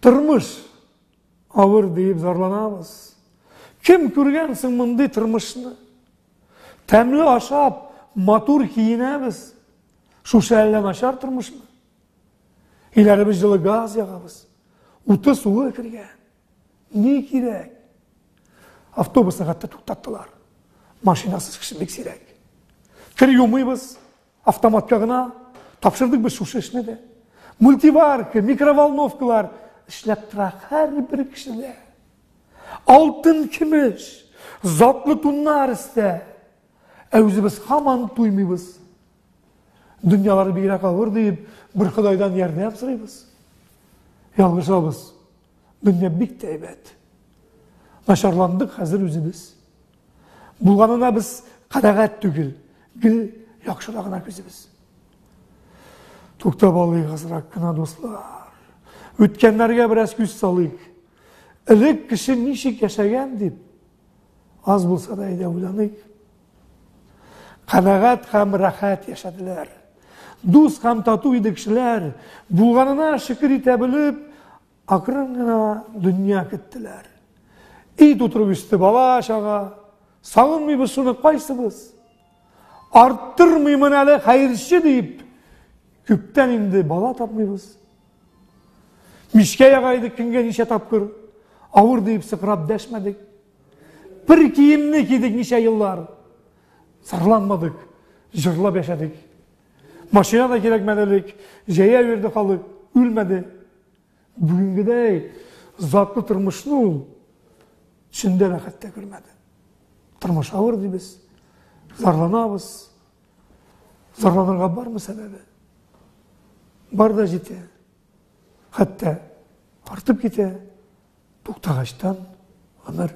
Тормыш авыр диеп зарланабыз. Кем күргән соң мондый тормышны? Тәмле ашап, матур киенәбез. Шушы әллә начар тормышмы? Өйләребез җылы газ ягабыз. Уты суы кергән. Ни кирәк? Автобусны хәтта туктаттылар. Машинасыз кеше бик сирәк. Кер юмыйбыз, автоматка гына тапшырдык без шушы эшне дә. Мультиварка, микроволновкалар эшләп тора һәрбер кешедә. Алтын көмеш, затлы туннар өстә. Ә үзебез һаман туймыйбыз. Дөньялары бигрәк авыр диеп, бер Ходайдан ярдәм сорыйбыз. Ялгышабыз. Дөнья бик тә әйбәт. Начарландык хәзер үзебез. Булганына без канәгать түгел, гел яхшырагына күзебез. Туктап алыйк азрак кына, дуслар. Үткәннәргә бераз күз салыйк. Элек кеше ничек яшәгән дип, аз булса да әйдә уйланыйк. Канәгать һәм рәхәт яшәделәр. Дус һәм тату иде кешеләр. Булганына шөкер итә белеп, акрын гына дөнья көттеләр. Өй тутырып үсте бала чага. Сагынмыйбыз шуны кайсыбыз? Арттырмыймын әле хәерче дип, күптән инде бала тапмыйбыз. Мичкә яга идек көнгә ничә тапкыр. Авыр дип сыкрап дәшмәдек. Бер киемне кидек ничә еллар. Зарланмадык, җырлап яшәдек. Машина да кирәкмәде элек, җәя йөрде халык, үлмәде. Бүгенгедәй затлы тормышны ул төшендә дә хәтта күрмәде. Тормыш авыр дибез, зарланабыз. Зарланырга бармы сәбәбе? Бар да җитә. Хәтта артып китә. Туктагачтан гомер.